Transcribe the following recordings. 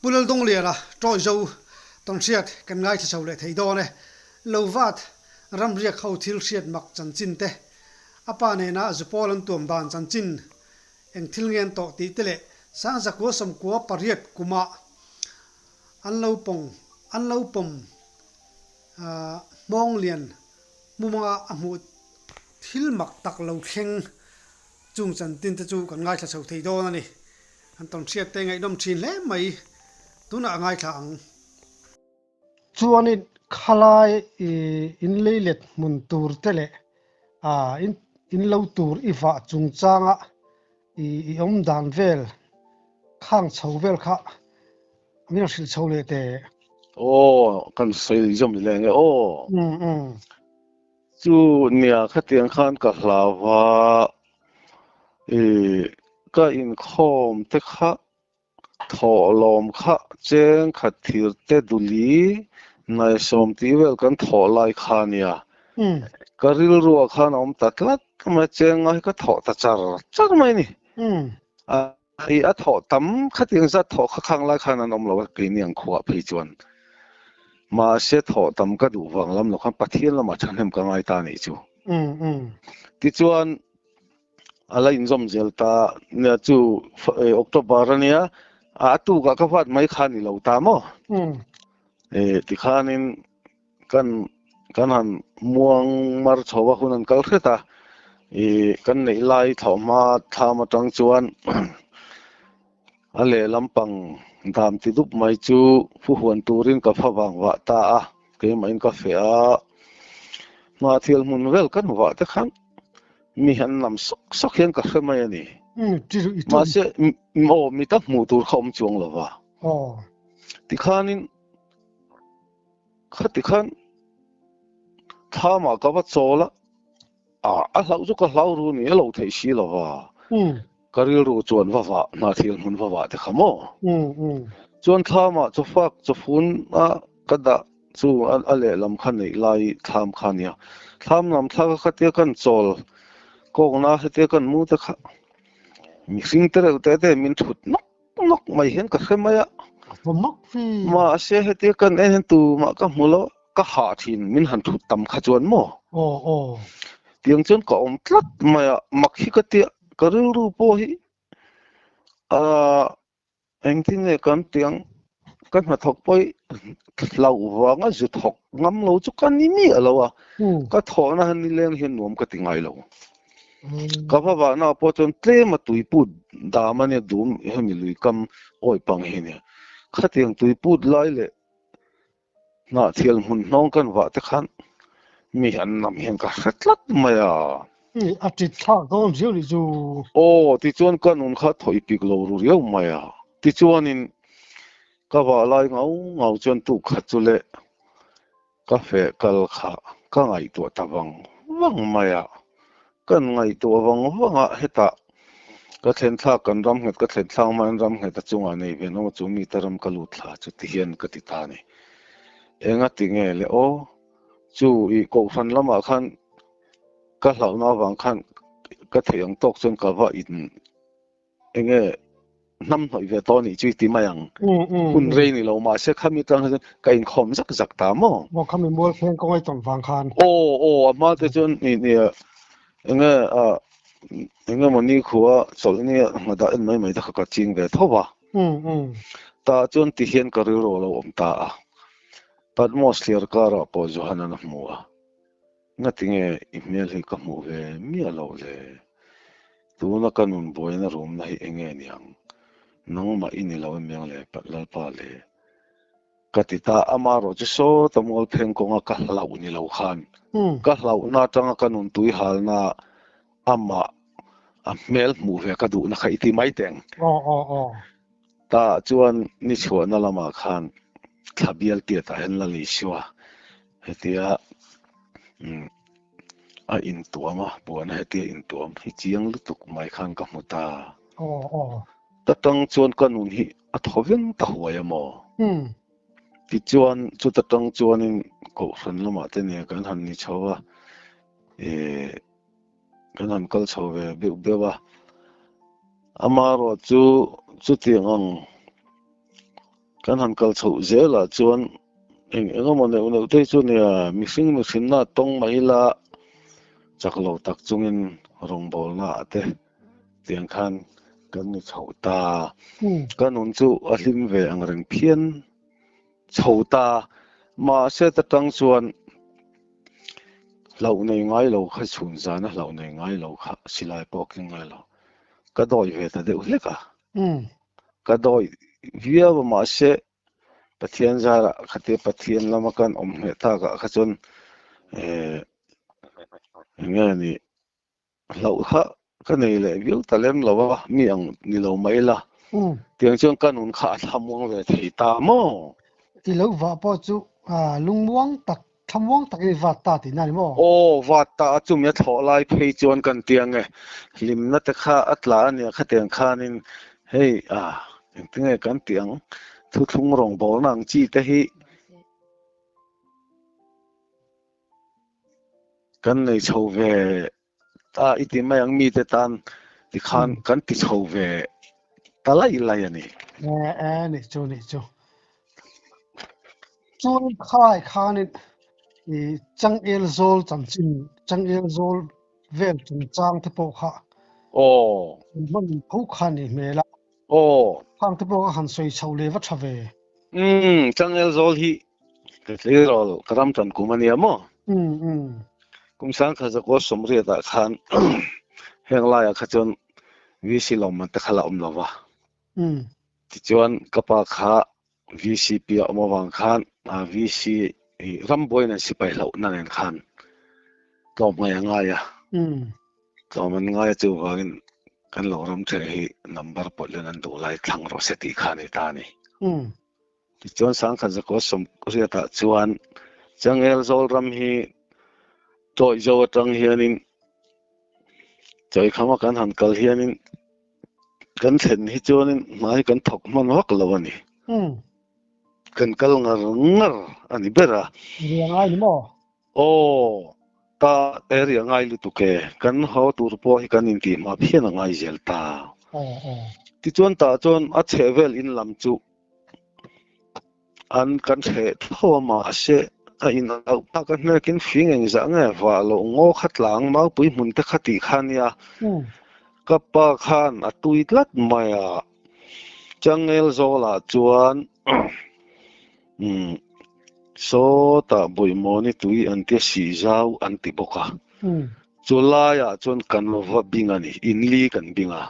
Pu Laldongliana Ṭawizo tawnhriat kan ngaithla chho leh thei dawn e. Lo vat ramriak ho thil hriat mak chanchin te, a pa nena zupawl an tuam dan chanchin eng thil nge an tawh tih te leh Sangzakua 98 kumah an lo pawng an lo pawm Hmawnglian hmumanga a hmuh thil mak tak lo thleng chung chanchin te chu kan ngaithla chho thei dawn a ni. An tawnhriat te ngaihnawm thin hle mai tunah a ngaithla ang. Chuanin khalai i in leilet hmun tur te leh in in lo tur i vah chungchanga i i awm dan vel khang chho vel kha min rawn hrilh chho leh teh. Aw kan sawi zawm leh nge aw. Chu nia khatiang khan ka hlau va i ka inkhawm te kha Thawhlawm kha cheng khat thir te duli naisawm tih vel kan thawh lai kha nia. Ka rilruah khan a awm ta tlat mai a, cheng ngai ka thawh ta char char mai ni. I a thawh tam khatiang zat thawh kha khang lai khan an awm lo a, keini ang khuaah phei chuan. Mahse thawh tam ka duh vang lam lo khan Pathian lamah thahnem ka ngai ta a nih chu. Tichuan A la inzawm zel ta nia chu October a nia a tukah ka vat mai kha ni lo ta maw tikhanin kan kan han muang mar chho a hun an kal hret a kan neih lai thlawhhma thlam atang chuan a lehlam pang dam ti dup mai chu phuhuan turin ka pha vang vah ta a keimahin ka feh a hma thil hmun vel kan vah te khan Mi han lam sawk sawk hian ka hre mai a ni. Mahse, aw mi ta hmuh tur kha awm chuang lo va. Tikhanin, khati khan thlamah ka va chawl a, a hlauh chu ka hlau ru ni, a lo theih si lo va. Ka rilru chuan va vah, hnathil hmun va vah te kha maw? Chuan thlamah chawfak chawfun a ka dah Chu a lehlam kha neih lai thlam kha nia. Thlam lam thla kha khatia kan chawl kawkna hetia kan mu te kha mihring te reuh te te min thut nawk nawk mai hian ka hre mai a. Mahse hetia kan en hian tumah ka hmu lo, ka hah thin min han thut tam kha chuan maw? Tiang chuan ka awm tlat mai a, mak hi ka tia, ka rilru pawh hi ah Engtin nge kan tiang ka hnathawk pawh hi hlauh vanga zu thawk ngam lo chu ka ni miah lo a, ka thawhna han nileng hian nuam ka ti ngai lo. Ka va vahna pawh chuan tlem a tuiput dam a nia dum hemi lui kam awi pang hi nia. Khatiang tuiput lai leh Hnahthial hmun hnawng kan vah te khan mi an nam hian ka hre tlat mai a. A tit thlak dawn riau nih chu. Aw, tichuan ka nun kha thawih pik lo ru riau mai a. Tichuanin ka vah lai ngau ngau chuan tuk khat chu leh ka feh kal kha ka ngaihtuah ta vang vang mai a. Kan ngaihtuah vang vang a, hetah ka thlen thlak kan ram nghet ka thlen thlak hmain ram nghet a chungah nei ve nawm a chu mite ram ka lut thla chu ti hian ka ti ta a ni. Enga ti nge le aw, chu i kohhran lamah khan ka hlauhna avang khan ka theih ang tawk chuan ka va in Enge hnam hnawih ve tawh anih chu i ti mai ang. Hun rei ni lo mahse khami tang hian ka inkhawm zak zak ta maw? Maw khami mual thleng kawng ai tawn vang khan. Aw aw a hma te chuan ni ni enge a enge maw ni khua chawlh ni a hnadah en mai mai te kha ka ching ve tho va. Tah chuan ti hian ka rilru a lo awm ta a. Patmos thliar karah pawh Johanan a hmu a. Ngatinge i hmel hi ka hmuh ve miah loh le? Tuna ka nun buaina rumna hi enge niang? Nangmah i ni lo em miang le Lalpa le? Ka ti ta, amarawh chu sawta mual pheng kawnga ka hlauh ni lo khan ka hlauhna atanga ka nun tui halna amah a hmel hmuh ve ka duhna kha i ti mai teng. Tah chuan ni chhuahna lamah khan thla bial tiatah hian la Isua Hetia a intuam a, puan a hetia intuam hi chiang lutuk mai khan ka hmu ta. Ta tang chuan ka nun hi a thaw veng ta huai a maw? Tichuan chuta tang chuanin Kohhran lamah te nen kan han ni chho a, kan han kal chho ve beuh beuh a. Amaherawhchu chutiang ang. Kan han kal chhoh zelah chuan eng eng emaw neuh neuh te chu nia mihring mihrinna tawng mai ila chak lo tak chungin rawngbawlna ah te tiang khan kan ni chhoh ta. Ka nun chu a hlim ve ang reng phian chho ta. Mahse ta tang chuan hlauh nei ngai lo kha chhun zana hlauh nei ngai lo kha silai pawh a keng ngai lo. Ka dawi ve ta deuh hlek a. Ka dawi viau a mahse Pathian zarah khatia Pathian lama kan awm hneh takah kha chuan eh eng nge ni hlauh kha ka nei leh viau ta lem lo a mi ang ni lo mai ila tiang chuan ka nun kha a thlamuang ve thei ta maw? I lo vah pawh chu lungmuang tak Thlamuang takin i vat ta tihna a ni maw? Aw, vat ta a chumi a thlawh lai phei chuan kan ti ang e, hlimna te kha a tla a nia khatiang khanin hei a engtinge kan tih ang, thuthlung rawngbawlna ang chi te hi kan nei chho ve ta i ti mai ang mite tan tikhan kan ti chho ve ta lai lai a ni. E e nih chu nih chu. Chuan khalai khanin i changel zawl chanchin changel zawl vel chungchang te pawh kha Aw. Hman tho kha ni hmel a. Aw. Khang te pawh kha han sawi chho leh va tha ve. Umm changel zawl hi Ka tleirawl ka ram tan kum a nia maw? Kum sangkhat zakua sawmriatah khan heng laiah kha chuan VC lawmman te kha la awm lo va. Tichuan ka pa kha VCP a awm avang khan VC rambuain an sipai hlauhna nen khan tlawm ngaih a ngai a. Tlawm an ngai a chuvangin kan lo ram ṭheh hi number pawlh hian an duh lai thlang rawh se tih kha a ni ta a ni. Tichuan sangkhat zakua sawmriatah chuan Changel zawl ram hi tawih zo atang hianin Chawikhama kan han kal hianin kan thlen hi chuanin hna hi kan thawk hman vak lo a ni. Kan kal ngar ngar a ni ber a. Ria ngai ni maw? Aw, ta te ria ngai lutuk e. Kan haw tur pawh hi kan intih hma phian a ngai zel ta. Tichuan tah chuan a chhehvel in lam chu An kan hreh tho a mahse a in auh phak a hnekin fing engzah nge vah loh ngaw kha tlang maupui hmun te kha tih kha nia ka pa khan a tui tlat mai a changel zawlah chuan umm sawtah Bawihmawni tui an tia sih zau an ti bawk a chu laiah chuan kan va bing a ni inli kan bing a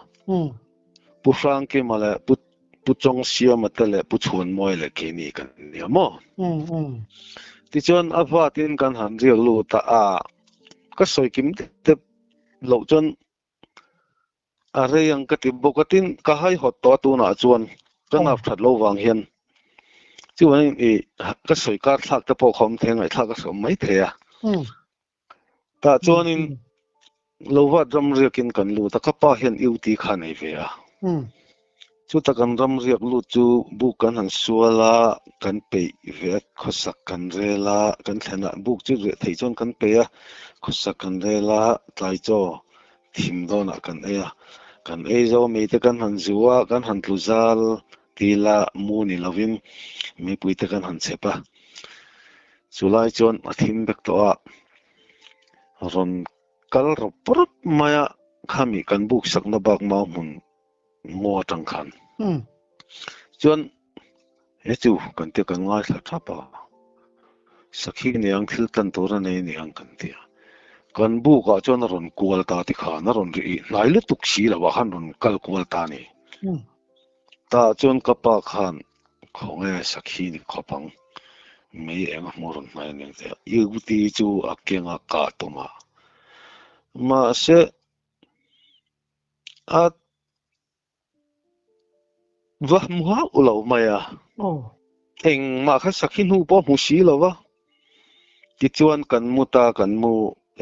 Pu Hrangkima leh Pu Pu Chawngsiama te leh Pu Chhuanmawia leh keini kan nia maw? Tichuan a vatin kan han riak lut a, a ka sawi kim tep loh chuan a rei ang ka ti bawk a, tin ka haihawt tawh a tunah chuan ka nap that lo vang hian chuan i ka sawi kar thlak te pawh kha awm thei a, ngaihthlak a hreawm mai thei a. Tah chuanin lo vat ram riakin kan lut a, ka pa hian UT kha a nei ve a. Chuta kan ram riak lut chu buk kan han sual a, kan peih ve a, khawsak kan rel a, kan thlen a, buk chu reh theih chuan kan peih a, khawsak kan rel a, tlai chaw thim dawnah kan ei a, kan ei zo mei te kan han zu a, kan han tlu zal til a, mu ni lovin mipui te kan han chhep a. Chu lai chuan a thim vek tawh a, rawn kal rawp rawp mai a, khami kan buk sakna bak mau hmun ngaw atang khan chuan he chu kan tia kan ngaithla thap a, sakhi niang thil tan tur a nei niang kan ti a, kan buk ah chuan a rawn kual ta ti khan a rawn ri hnai lutuk si lo ah khan rawn kal kual ta a ni. Tah chuan ka pa khan khawnge sakhi ni khawp ang, mei eng a hmu rawn hmai a ning teh a, UT chu a keng a kah tum a, mahse a va hmu hauh lo mai a, engmah kha sakhi hnu pawh a hmu si lo va, tichuan kan mu ta kan mu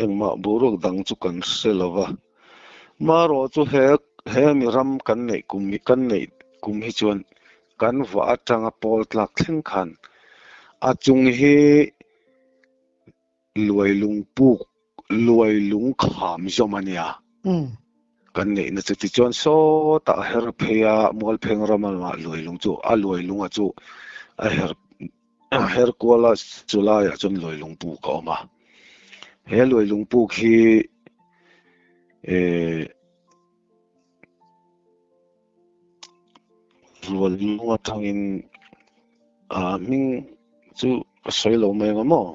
engmah boruak dang chu kan hre lo va. Marawh chu he he mi ram kan neih kum hi kan neih kum hi chuan kan vah atanga pawl tlak thleng khan a chung hi luai lung puk luai lung kham zawm a nia. Kan neihna chu tichuan sawtah a her phei a, Mualpheng rama lamah Luailung chu a Luailunga chu a her a her kual a, chu laiah chuan Luailung puk a awm a. He Luailung puk hi eh Ruallung atangin a hming chu ka sawi lo mai ang a maw?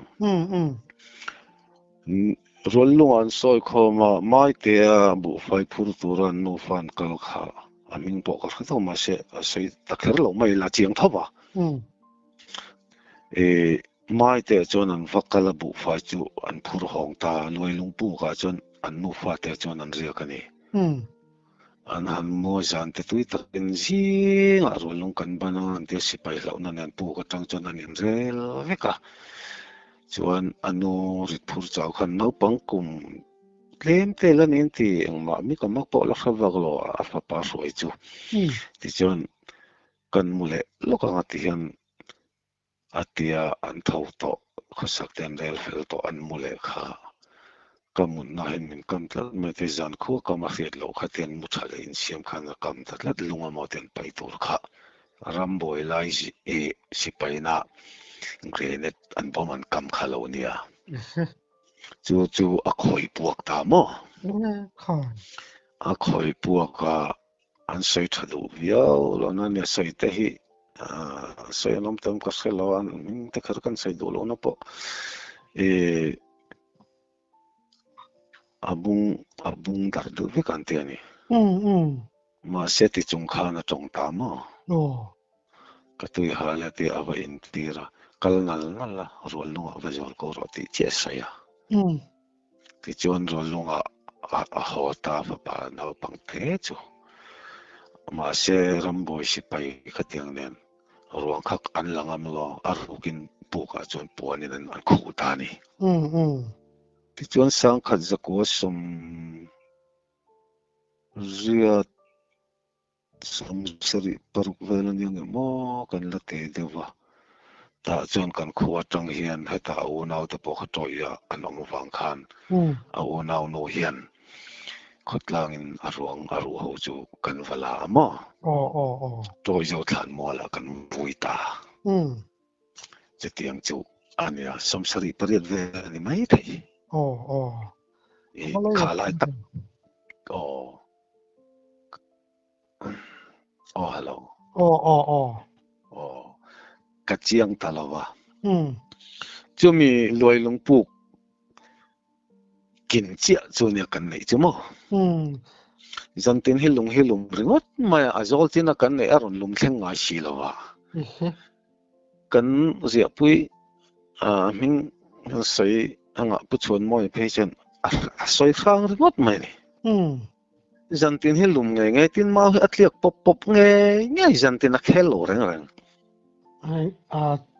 Ruallunga an sawi khawm a, Maitea buhfai phur tura an nufa an kal kha a hming pawh ka hre tho mahse a sawi ta kher lo mai la chiang tho va. Maitea chuan an va kal a buhfai chu an phur hawng ta a, Luailung pukah chuan an nufate chuan an riak a ni. An han mawi zan te tui takin zingah ruallung kan ban a, an tia sipai hlauhna nen puk atang chuan an inrel vek a. Chuan a nu rit phur chau khan naupang kum tlem te la niin ti engmah mi ka mak pawh la hre vak lo a fapa hruai chu. Tichuan kan mu leh lawk ang a ti hian A tia an tho tawh, khawsak te an rel fel tawh, an mu leh kha. Ka mutna hian min kam tlat mai te, zan khua kam a hriat loh kha te an mu tha leh insiam khan a kam ta tlat, lung amaw te an paih tur kha. Rambuai lai i sipaina grenade an bomb an kam kha lo nia. Chu chu a khawi puak ta maw? A khawi puak a, An sawi tha duh viau lo na nia sawi te hi sawi an awm tam ka hre lo a hming te kher kan sawi duh loh na pawh ih a bung a bung darh duh vek an ti a ni. Mahse ti chung khan a tawng ta maw? Ka tui hal e tih a va intir a, kal nal nal a, rual lungah va zual ko rawh tih chiah a sawi a. Tichuan rual lungah a haw ta fapa naupang te chu. Mahse rambuai sipai khatiang nen ruang kha an la ngam lo, a rukin pukah chuan puanin an khuh ta a ni. Tichuan sangkhat zakua sawmriat Sawmsarih paruk vel a nia nge maw kan la te deuh va, tah chuan kan khua atang hian hetah a unau te pawh kha tawih a an awm avang khan a unau nu hian khawtlangin a ruang a ruh ho chu kan va la a maw? Tawih zo thlan mualah kan vui ta. Chutiang chu a nia, 78 vel a ni mai thei. Kha lai tak aw. Aw hello. Aw aw aw. Aw ka chiang ta lo va. Chumi luai lungpuk kin chiah chu nia kan neih chu maw. Zantin hi lung hi lum ringawt mai a, a zawl chin a kan neih a rawn lum thleng ngai si lo va. Kan ziahpui hming sawi anga Pu Chhuanmawia phei chuan a sawi hrang ringawt mai a ni. Zantin hi lum ngei ngei tin mau hi a tliak pawp pawp ngei ngei zantin a khel lo reng reng. Hei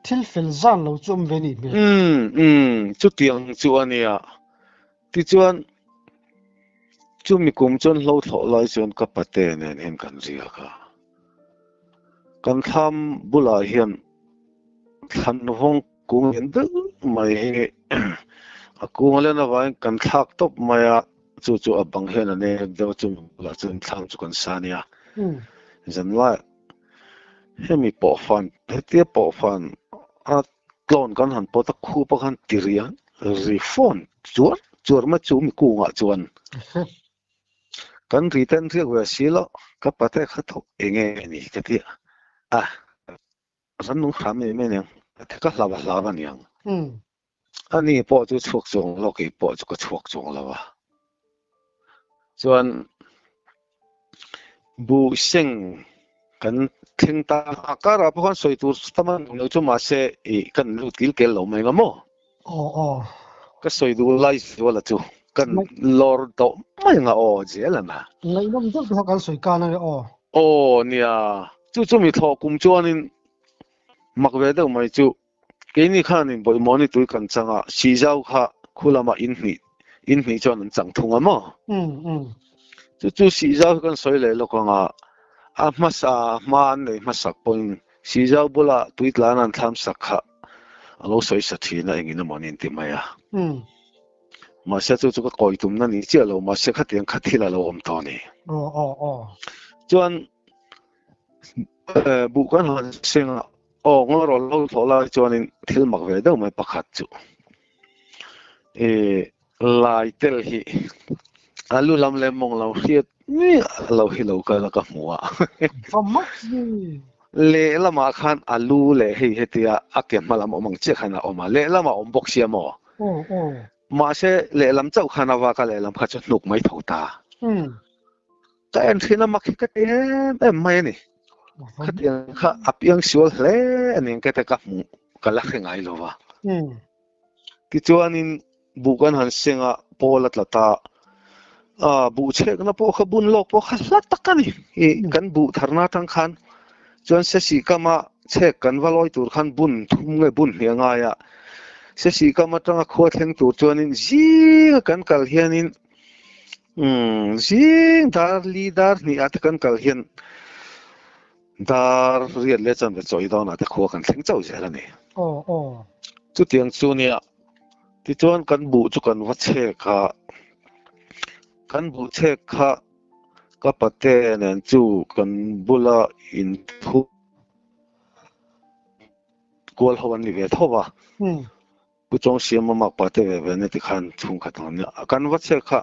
thil fel zan lo chu awm ve nih hmel. Umm umm chutiang chu a nia. Tichuan chumi kum chuan hlo thlawh lai chuan ka pate nen hian kan riak a. Kan thlam bulah hian thlan vawng kung lian deuh mai hi a kung a len avangin kan thlak tawp mai a. Chu chu a bang hian a nek deuh chu bulah chuan thlam chu kan sa nia. Zanlai hemi pawh fan hetia pawh fan a tlawn kan han pawt a khup a khan ti riang ri fawn chuar chuar mai chu mi kungah chuan kan ri te an riak ve si lo ka pate kha thawk enge ni ka ti a rannung hram em em aniang ka hlau a hlau aniang. Ani pawh chu chhuak chuang lo, kei pawh chu ka chhuak chuang lo a. Chuan buh seng kan thleng ta a, karah pawh khan sawi tur tam a ni lo chu mahse ih kan lut kil kel lo mai nga maw? Aw aw. Ka sawi duh lai zuala chu kan lawr tawh mai nga aw zel a na. Ngaihnawm deuh te kha kan sawi kan a ni aw. Aw nia, chu chu mi thlawh kum chuanin mak ve deuh mai chu Keini khanin Bawihmawni tui kan chang a, Sihzau kha khu lamah in hnih, in hnih chuan an chang thung a maw? Chu chu Sihzau hi kan sawi leh lawk ang a, a hmasa hma an nei hmasak pawhin Sihzau bula tui tlan an thlam sak kha a lo sawi sa thin a, engin emaw an inti mai a. Mahse chu chu ka kawi tumna ni chiah lo, mahse khatiang kha thil a lo awm tawh a ni. Chuan buh kan han seng a, aw ngaw rawh lo thlawh lai chuanin thil mak ve deuh mai pakhat chu i lai tel hi a lu lam leh mawng lo hriat miah lo hi lo kal a ka hmu a. Lehlamah khan a lu leh hei hetia a ke hma lam awm ang chiah khan a awm a, lehlamah a awm bawk sia maw? Mahse lehlam chauh khan a vak a, lehlam kha chu hnuk mai tho ta. Ka en thin a mak hi ka ti em em mai a ni. Khatiang kha a piang sual hle a ni ang kete ka hmuh ka la hre ngai lo va. Tichuanin buh kan han seng a, pawl a tla ta. A buh chhekna pawh kha bun lawk pawh kha hla tak a ni. I kan buh tharna atang khan chuan sesih kama chhek kan va lawi tur khan bun thum nge bun hnih a ngai a. Sesih kam atanga khua thleng tur chuanin zinga kan kal hianin umm zing dar li dar hnih ah te kan kal hian Dar riat leh chuan va chawi dawnah te khua kan thleng chauh zel a ni. Chutiang chu nia, tichuan kan buh chu kan va chhek a, kan buh chhek kha ka pate nen chu kan bula inthu kual ho an ni ve tho va. Pu Chawng Siama mak pa te ve ve na ti khan chhungkhat ang nia. Kan va chhek kha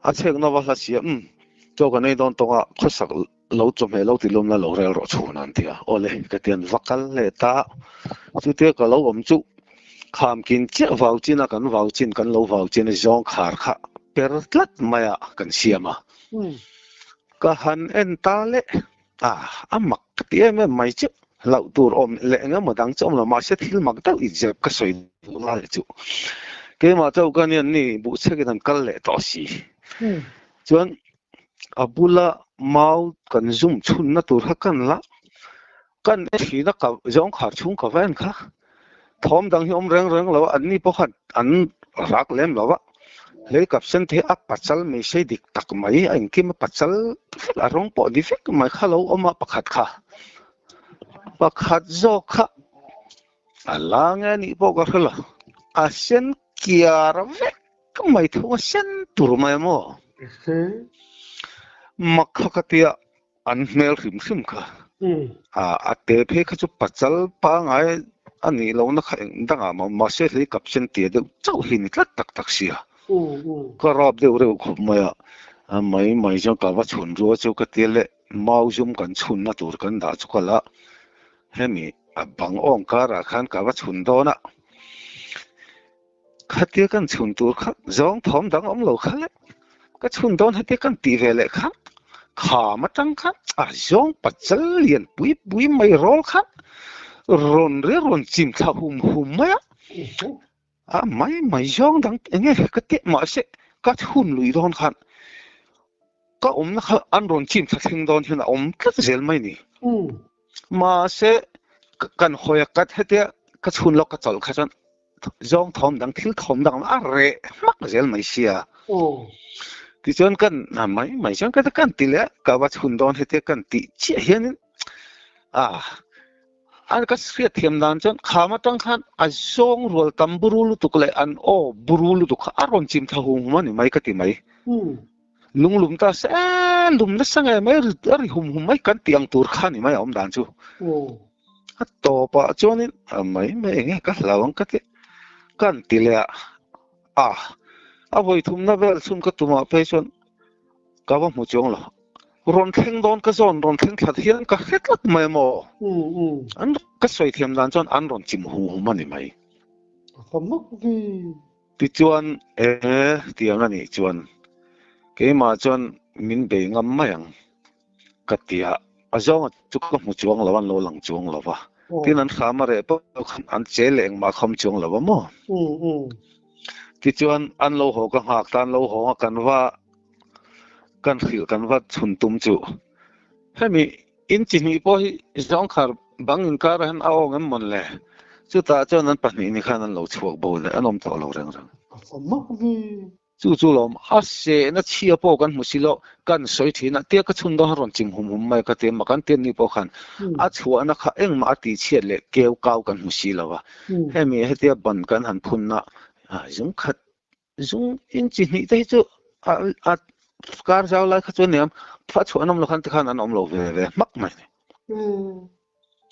a chhekna va hla sia umm chaw kan ei dawn tawng a khawsak lo chawhmeh lo ti lumna lo rel rawh chhun an ti a. Awle ka tian va kal leh ta chutia ka lo awm chu khamkin chiah vau chin a kan vau chin kan lo vau chin a zawng khar kha per tlat mai a kan siam a. Ka han en ta leh A, a mak ka ti em em mai chiah. Hlauh tur awm leh eng emaw dang chu awm lo, mahse thil mak deuh inzep ka sawi duh lai chu. Keimah chauh ka nia ni, buh chhekin an kal leh tawh si. Chuan a bula mau kan zum chhunna tur kha kan la, kan en thin a, ka zawng khar chhung ka va en kha. Thawm dang hi awm reng reng lo a, anni pawh khan an rak lem lo a, hlei kap sen te hi a pachal mai sei dik tak mai, a engkim a pachal vek a rawng pawh ni vek mai kha lo awm a pakhat kha, pakhat zawk kha a la nge anih pawh ka hre lo, a sen kiar vek mai thung a sen tur mai maw? Mak kha ka tia. An hmel hrim hrim kha. A te phei kha chu pachal pangai a nih lohna kha eng dangah mah mahse hlei kap sen tia deuh chauh hi ni tlat tak tak sia. Ka rap deuh reuh khawp mai a, a mai mai chuan ka va chhun rua chu ka tia leh mau zum kan chhunna tur kan dah chu ka la hemi a bang awng karah khan ka va chhun dawn a. Khatia kan chhun tur kha zawng thawm dang awm lo kha le, ka chhun dawn hetia kan tih ve leh kha kham atang khan a zawng pachal lian pui pui mai rawl khan rawn rial rawn chim thla hum hum mai a, a mai mai zawng dang eng nge ka tih mahse ka chhun lui dawn khan ka awmna kha an rawn chim thla thleng dawn hian a awm tlat zel mai ni. Mahse kan hawi a kat hetia ka chhun lawk ka chawlh kha chuan Zawng thawm dang thil thawm dang a reh hmak zel mai sia. Tichuan kan mai mai chuan ka kan ti leh ka va chhun dawn hete kan tih chiah hianin a an ka hriat thiam dan chuan kham atang khan a zawng rual tam buru lutuk leh an aw buru lutuk kha a rawn chim thla hum hum a ni mai ka ti mai. Lunglum ta se lum nasa nge mai a ri hum hum mai kan tih ang tur kha ni mai a awm dan chu. A tawpah chuanin a mai mai eng nge ka hlau ang ka ti kan ti leh a, a a vawi thumna vel chhun ka tumah phei chuan ka va hmu chuang lo. Rawn thleng dawn ka zawn rawn thleng thlat hian ka hre tlat mai maw? An ka sawi thiam dan chuan an rawn chim hum hum a ni mai. Tichuan e tiang a nih chuan keimah chuan min bei ngam mai ang ka ti a, a zawnga chu ka hmu chuang lo, an lo lang chuang lo va, tin an hram a reh pawh khan an che leh engmah khawm chuang lo va maw? Tichuan an lo haw ka nghak ta, an lo hawng a kan va kan hrilh kan va chhun tum chu hemi In chi hnih pawh hi zawngkhar bang inkar ah hian a awng em mawn le? Chutah chuan an pahnih ni khan an lo chhuak bo leh an awm tawh lo reng reng. Chu chu lawm a sehna chhia pawh kan hmu si lo, kan sawi thin a, tia ka chhun dawn rawn chim hum hum mai ka ti a, mak an tian ni pawh khan a chhuahna kha engmah a tih chhiat leh keu kau kan hmu si lo a, hemi hetia ban kan han phunna zung khat. Zung inchi hnih te hi chu a kar zau lai kha chuan niam a chhuah an awm lo khan tikhan an awm lo ve ve hmak mai ni.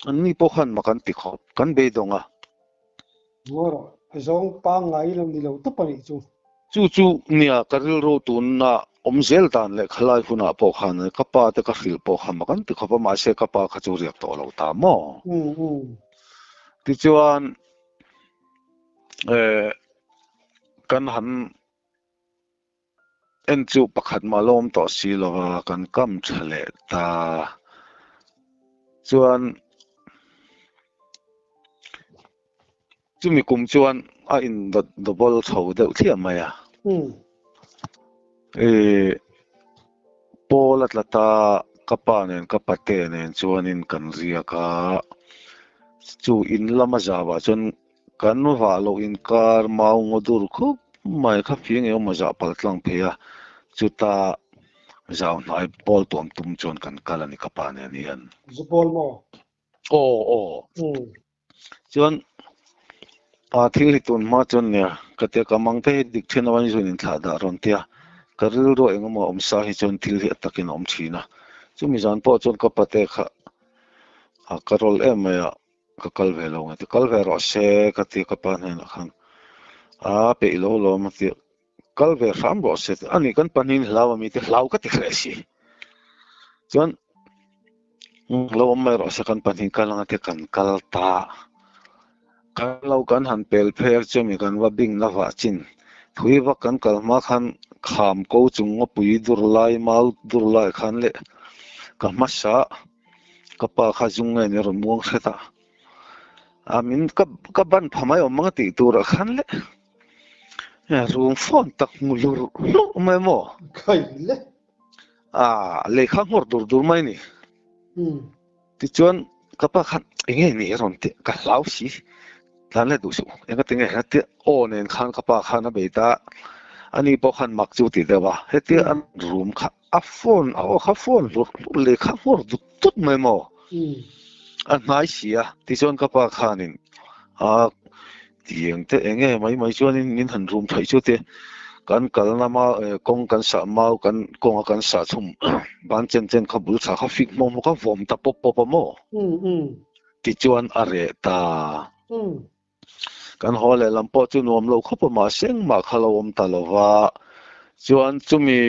An ni pawh khan mak an ti khawp, kan beidawng a. Ngaw rawh, a zawng pangngai lo ni lo tawp a nih chu. Chu chu nia ka rilru tunna awm zel dan leh khalai hunah pawh khan ka pa te ka hrilh pawh kha mak an ti khawp a, mahse ka pa kha chu riak tawh lo ta maw? Tichuan kan han en chu pakhat mah la awm tawh si lo va, kan kam tha leh ta. Chuan chumi kum chuan a in double chho deuh thliah mai a. Ih pawl a tla ta, ka pa nen ka pate nen chuanin kan riak a, chu in lama zauah chuan Kan vah loh inkar mau ngaw dur khup mai kha fing eng emaw zah pal tlang phei a, chuta zau hnai pawl tuam tum chuan kan kal a ni ka pa nen hian. Zu pawl maw? Aw aw. Chuan pa thil hi tun hma chuan nia ka tia ka mang te hi dik thin a zuin in thlah dah rawn tia ka rilru eng emaw awm sa hi chuan thil hi a takin a awm thin a, chumi zan pawh chuan ka pate kha a ka rawl em mai a. Ka kal ve lo nge ti kal ve rawh se ka ti ka pa hnenah khan a peih lo lawm a ti kal ve hram rawh se a ni kan pahnih hlau ami te hlau ka ti hreh si chuan lo awm mai rawh se kan pahnih kal anga te kan kal ta kan lo kan han pel phei a chumi kan va bing na vah chin thui vak kan kal hma khan kham ko chung ngawpui dur lai mau dur lai khan leh ka hmasa Ka pa kha zung nge ni rawn muang hret a, a min ka ka ban pha mai awm ang a tih turah khan le rum phone tak hmu hlur hlur mai maw? Khai le. A lei kha nghawr dur dur mai ni. Tichuan ka pa khan enge ni a rawn tih ka hlau si tlan let duh suh enga tinge a tia aw nen khan ka pa khan a bei ta ani pawh khan mak chu ti deuh a hetia an rum kha A phone a aw kha phone hlur hlur leh kha nghawr dut dut mai maw? A hnai si a, tichuan ka pa khanin a tiang te eng nge mai mai chuanin min han rum theih chu te kan kalna mau kawng kan sah mau kan kawnga kan sah chhum ban chen chen kha bul tha kha fik hmawk hmawk a vawm ta pawp pawp a maw? Tichuan a reh ta. Kan haw leh lam pawh chu nuam lo khawp a mahse engmah kha lo awm ta lo va, chuan chumi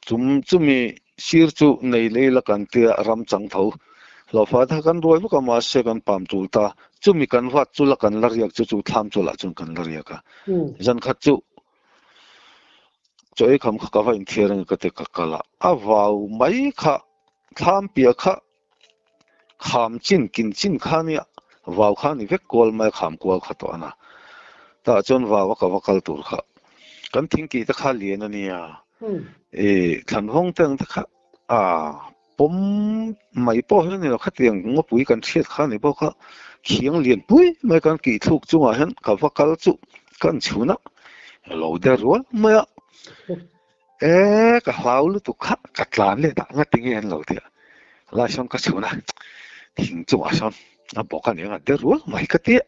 chum chumi sir chu nei lei la kan tia ram chang tho hlawhfa te kha kan ruai vek a mahse kan pam tul ta, chumi kan vat chu la kan la riak chu chu thlam chu lah chuan kan la riak a, zan khat chu chaw ei kham kha ka va inthiar ang ka ti ka kal a, a vau mai kha thlam piah kha Kham chin kin chin kha nia, vau kha ni vek kual mai a kham kual kha tawh a na. Tah chuan vau a ka va kal tur kha kan thingkih te kha lian a nia. I thlanhawng te ang te kha a pawm mai pawh hi a ni lo, khatiang ngawpui kan hriat kha ni bawk a, khiang lian pui mai kan kih thluk chungah hian ka va kal chu kan chhun a, lo der rual mai a. E ka hlau lutuk kha ka tlan let ah nga tinge an lo ti a, lai sawn ka chhun a, thing chungah sawn a bawk a ni ang a de rual mai ka ti a,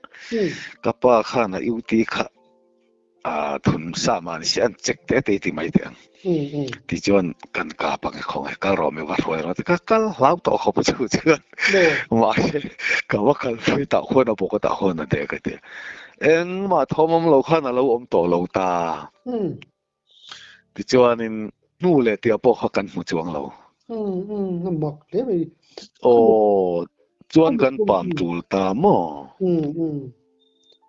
ka pa khan a UT kha a thun sa mah ni se an check te te ti mai teh ang, tichuan kan kap ang e khawnge kal rawh mi va hruai rawh ti ka kal hlau tawh khawp a chu chuan mahse ka va kal phei tah khuan a bawk a tah khuan a deh ka ti a, engmah thawm awm lo khan a lo awm tawh lo ta. Tichuanin hnu leh tih ah pawh kha kan hmu chuang lo. Umm a mak hle mai. Aw chuan kan pam tul ta maw?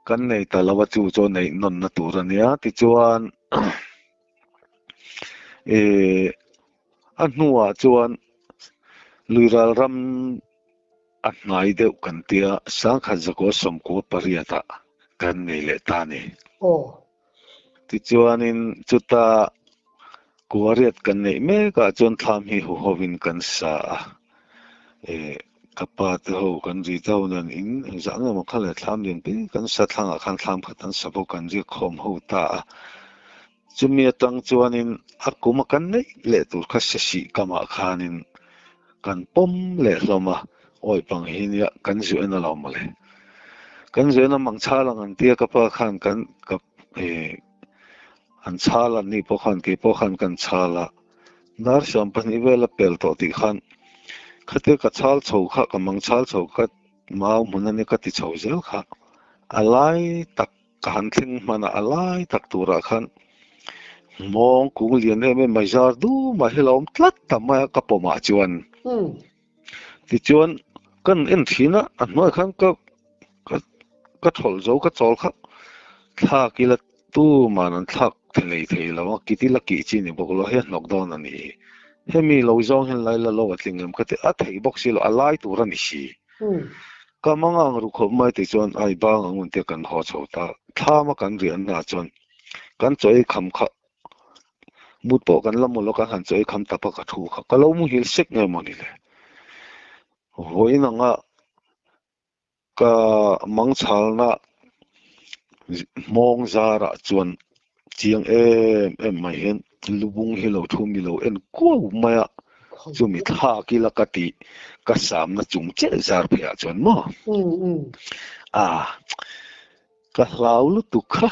Kan nei ta lo a chu chu neih nawnna tur a nia. Tichuan ih a hnuah chuan Luiral ram a hnai deuh kan tia Sangkhat Zakua Sawmkua pariatah kan nei leh ta a ni. Aw. Tichuanin chuta kuariat kan neih mekah chuan thlam hi huhovin kan sa a, eh ka pa te ho kan ri te ho nen in engzah nge maw kha le thlam lian pui kan sa thlangah khan thlam khat an sa bawk an riak khawm ho ta a, chumi atang chuanin a kum a kan neih leh tur kha sesih kamah khanin kan pawm leh hlawm a, awi pang hi nia kan zu en alo mawle. Kan zu en a mang chhal ang an tia ka pa khan kan ka eh. An chhal an nih pawh khan kei pawh khan kan chhal a, dar 12 vel a pel tawh tih khan khatia ka chhal chho kha ka mang chhal chho kha mau hmun a nia ka ti chho zel kha a lai tak ka han thleng hman a, a lai tak turah khan mawng kung lian em em mai zar dum ah hi la awm tlat ta mai a ka pawmah chuan. Tichuan kan en thin a, a hnuaiah khan ka ka ka thawlh zo ka chawl kha thlak ila tuman an thlak lei thei lo a, kit ila kih chi ni bawk lo hei a hnawk dawn a ni hi. Hemi lo zawng hian lai la lo a tling em ka ti a thei bawk si lo a lai tur a ni si. Ka mang ang ru khawp mai tichuan ai bang ang un te kan haw chho ta thlam a kan riahna ah chuan kan chaw ei kham kha Mut pawh kan la mu lo, kan han chawi kham tap a ka thu kha ka lo muhil sek nge maw ni le. Vawiin anga ka mangchhalna hmawng zarah chuan chiang em em mai hian lubung hi lo thu mi lo en kuau mai a, chumi thlak ila ka tih ka samna chung chiah zar pheiah chuan maw a. Ka hlau lutuk kha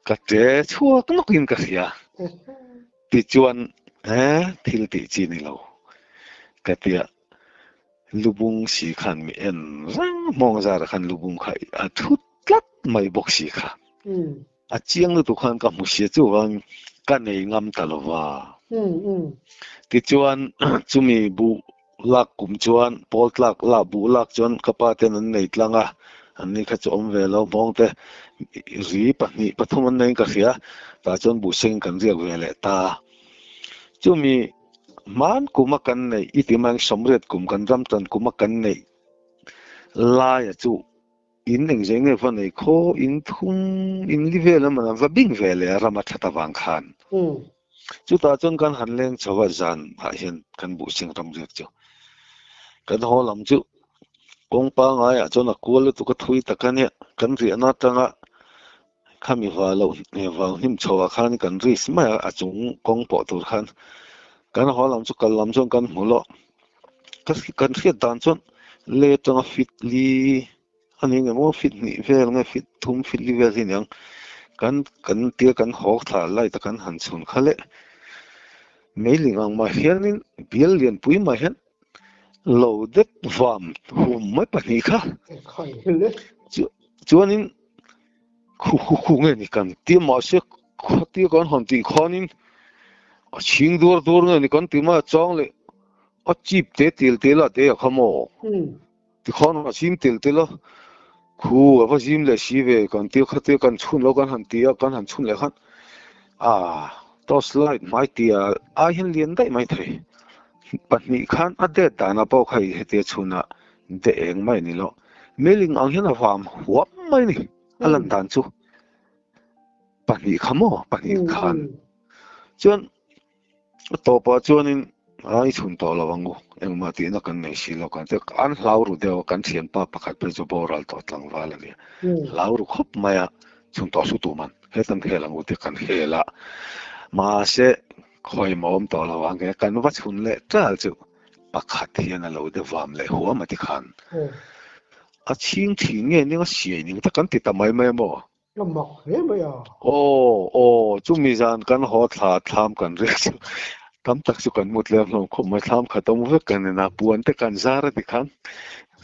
ka ṭe chhuak nawkin ka hria. Tichuan he thil tih chi ni lo ka tia lubung si khan mi en reng hmawng zarah khan lubung kha a thu tlat mai bawk si kha. A chiang lutuk khan ka hmu sia chuvang ka nei ngam ta lo va. Tichuan chumi buh Lak kum chuan pawl tlak lah buh lak chuan ka pa ten an nei tlang a, an ni kha chu awm ve lo hmawng te ri pahnih pathum an neiin ka hria, tah chuan buh seng kan riak ve leh ta. Chumi hman kuma kan neih i ti mai sawmriat kum kan ram tan kuma kan neih laia chu in engzeh nge va nei khaw in thum in li vel a man va bing ve leh a ram a that avang khan. Chutah chuan kan han leng chho a zan ah hian kan buh sing ram riak chu kan haw lam chu kawng pangai ah chuan a kual lutuk a thui tak a nia kan riahna atanga khami vah loh vau hnim chho ah khan kan risk mai a a chung kawng pawh tur khan kan haw lam chu kal lam chuan kan hmu lawh kan hriat dan chuan le atanga fit li A ni nge maw fit hnih vel nge fit thum fit li vel hi niang kan kan tia kan hawk thla light a kan han chhun kha le meiling ang mah hianin bial lianpui mah hian lo dep vam hum mai pahnih kha chuanin khu khu khu nge ni kan tia mahse khatia kan han tih khanin a chhing duar duar nge ni kan ti mai a chang leh a chip te tel tel a te a kha maw. Tikhan a zim tel tel a, khu a va zim leh si ve kan tia khatia kan chhun lo kan han ti a, kan han chhun leh khan ah torch light hmai tia ai hian lian daih mai thei. Pahnih khan a det dan ah pawh kha i hetia chhun ah de eng mai a ni lo. Meiling ang hian a vam huam mai a ni a lan dan chu. Pahnih kha maw pahnih khan chuan A tawpah chuanin ai chhun tawh lo ang u, engmah tihna kan nei si lo kan ti a, an hlau ru deuh a, kan thianpa pakhat phei chu boral tawh tlangval a nia, hlau ru khawp mai a, chhun tawh su tuman hetan hel ang u tih kan hel a, mahse khawi maw awm tawh lo ang e, kan va chhun leh ṭal chu pakhat hian a lo de vam leh huam a ti khan a chhing thin nge ning a siai ning te kan ti ta mai mai a maw? Ka mak hle mai a. Aw, aw, chumi zan kan haw thla thlam kan riak chu tam tak chu kan mut lem hlawm khawp mai, thlam khat awm vek kan ina puan te kan zar a ti khan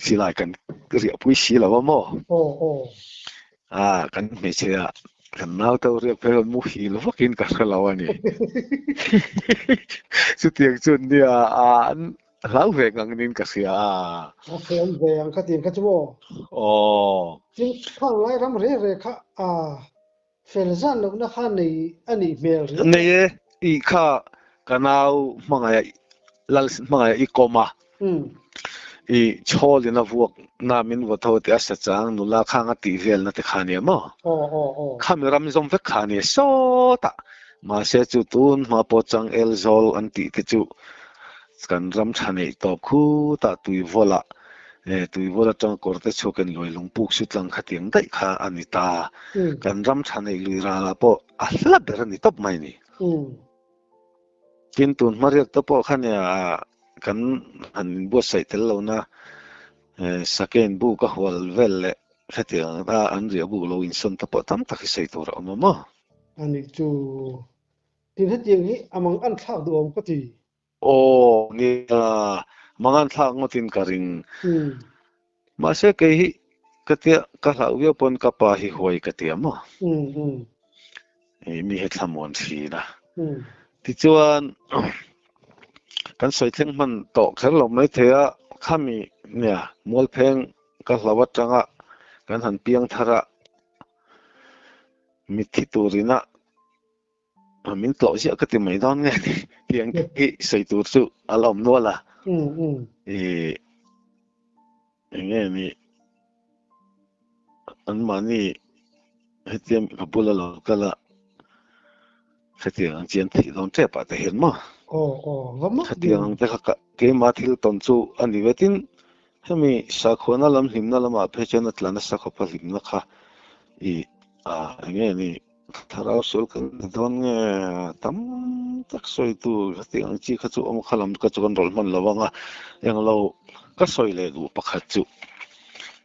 silai kan riahpui si lo a maw? Aw, aw. Ah, kan hmeichhe ah kan nau te riak phei chuan muhil vakin ka hre lo a ni. Chutiang chuan nia an Hlau ve ngang nin ka hria a. A fel ve ang kha tih kha chu maw? Aw. Tin, khang lai ram reh reh kha a fel zan lohna kha nei a nih hmel riau. Nei e, tih kha ka nau hmangaih lal hmangaih i kawm a. I chhawlin a vuak na min vaw tho tih a sa chang nula khang a tih velna te kha nia maw? Aw aw aw. Khami ram zawm vek kha nia sawtah. Mahse chu tun hma pawh chang el zawl an tih te chu Kan ram tha neih tawp khutah tuivawlah eh tuivawl atanga kawr te chhuakin luai lungpuk su tlang kha tiang daih kha a ni ta. Kan ram tha neih lui ralah pawh a hla ber a ni tawp mai ni. Tin tun hma riak te pawh kha nia kan han inbuatsaih tel lohna eh sakein buk a hual vel leh hetiang a an riah buk lo insawn te pawh tam tak hi sawi tur a awm a maw? A nih chu. Tin hetiang hi a mang an thlak duh awm ka ti. Aw nia, mang an thlak ngawtin ka ring. Mahse kei hi ka tia ka hlauh viau pawn ka pa hi huai ka tia maw? Mi hi thlamuan thin a. Tichuan kan sawi thleng hman tawh kher lo mai thei a, khami nia Mualpheng ka hlau atanga kan han piang thar a, mitthi turina min tlawh ziah ka ti mai dawn nge ni tiang hi sawi tur chu a la awm nual a ih eng nge ni an mahni hetia ka bula lo kal a khatiang ang chian theih dawn tep ah te hian maw khatiang ang te kha keimah thil tawn chu a ni ve tin hemi sakhuana lam hlimna lamah phei chuan a tla nasa khawp a hlimna kha ih eng nge ni Thlarau sual kan ni dawn nge? Tam tak sawitu hetiang ang chi kha chu awm kha lam ka chu kan rawlh hman lo ang a, englo ka sawi leh duh pakhat chu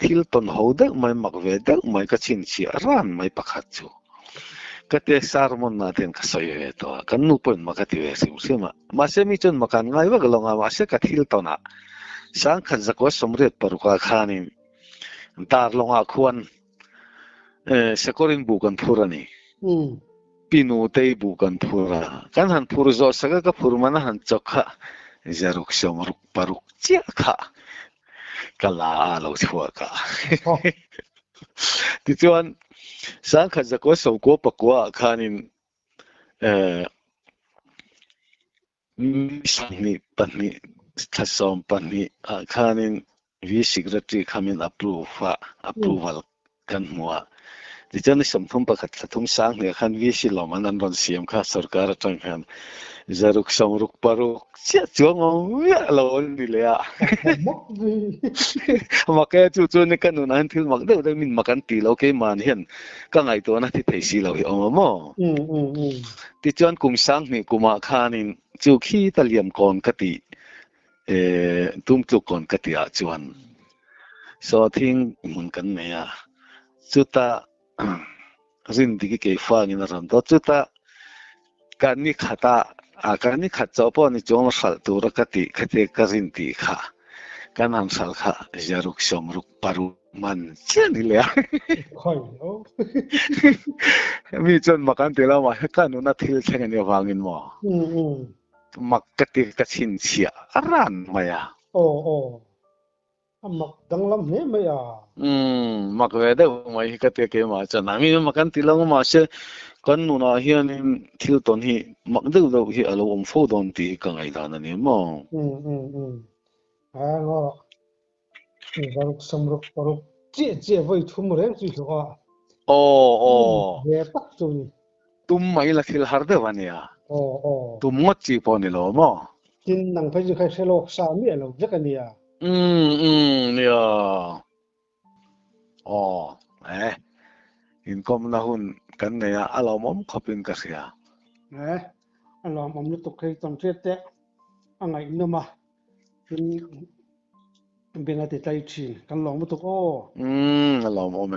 thil tawn ho deuh mai mak ve deuh mai ka chhinchhiah ran mai pakhat chu ka tia sermon ah te hian ka sawi ve tawh a, kan nu pawhin mak a ti ve hrim hrim a, mahse mi chuan mak an ngai vak lo ang a, mahse ka thil tawn ah sangkhat zakua 86 ah khanin darlawngah khuan Sakawrin buh kan phur a ni. Pi Nutei buh kan phur a. Kan han phur zawh sak a, ka phur man a han chawk kha zaruk 66 chiah kha ka la a lo chhuak a. Tichuan sangkhat zakua 99 ah khanin Mi 22 thla 12 ah khanin V Secretary kha min approve a, approval kan hmu a. Tichuan ni 31 thla thum 2000 ah khan VC lawmman an rawn siam kha sorkar atang khan zaruk 66 chiah chuang awm miah lo an ni leh a. Mak e, chu chu ni ka nunah hian thil mak deuh deuh min mak an ti lo keimahni hian ka ngaihtuahna thi thei si lo hi awm a maw? Tichuan kum 2000 kumah khanin chu khi ta liam kawn ka tih tum tluk kawn ka tih ah chuan sawthing hmun kan nei a, chuta rindik i keifangin a rawn dawt chuta ka ni khat a ka ni khat chauh pawh ni chuang hralh tura ka tih khatia ka rin tih kha kan han hralh kha zaruk 66. Man chiah ni le a. Khawi lo. Mi chuan mak an ti lo mah he ka nuna thil thleng a nih avangin maw? Mak ka ti ka chhinchhiah a ran mai a. Aw aw. A mak danglam hle mai a. Umm mak ve deuh mai hi ka ti a keimah chuan a. Mi mak an ti lo mahse kan nunah hianin thil tawn hi mak deuh deuh hi a lo awm fo dawn tih hi ka ngaihdan a ni maw? Umm umm umm. A ngaw. Zaruk 66 chiah chiah vawi thum reng chu i hlawh a. Aw aw. Ve tak chu ni. Tum mai la thil har deuh a nia. Aw aw. Tum ngawt chi pawh ni lo maw? Tin nang phei chu kha hre lawk sa miah lo vek a nia. Umm umm nia. Aw eh inkawmna hun kan nei a, a lawmawm khawpin ka hria. Eh a lawmawm lutuk hei tawnhriat te a ngaihnawm a. Tin beng a ti tlai thin kan lawm lutuk aw. Umm a lawmawm e.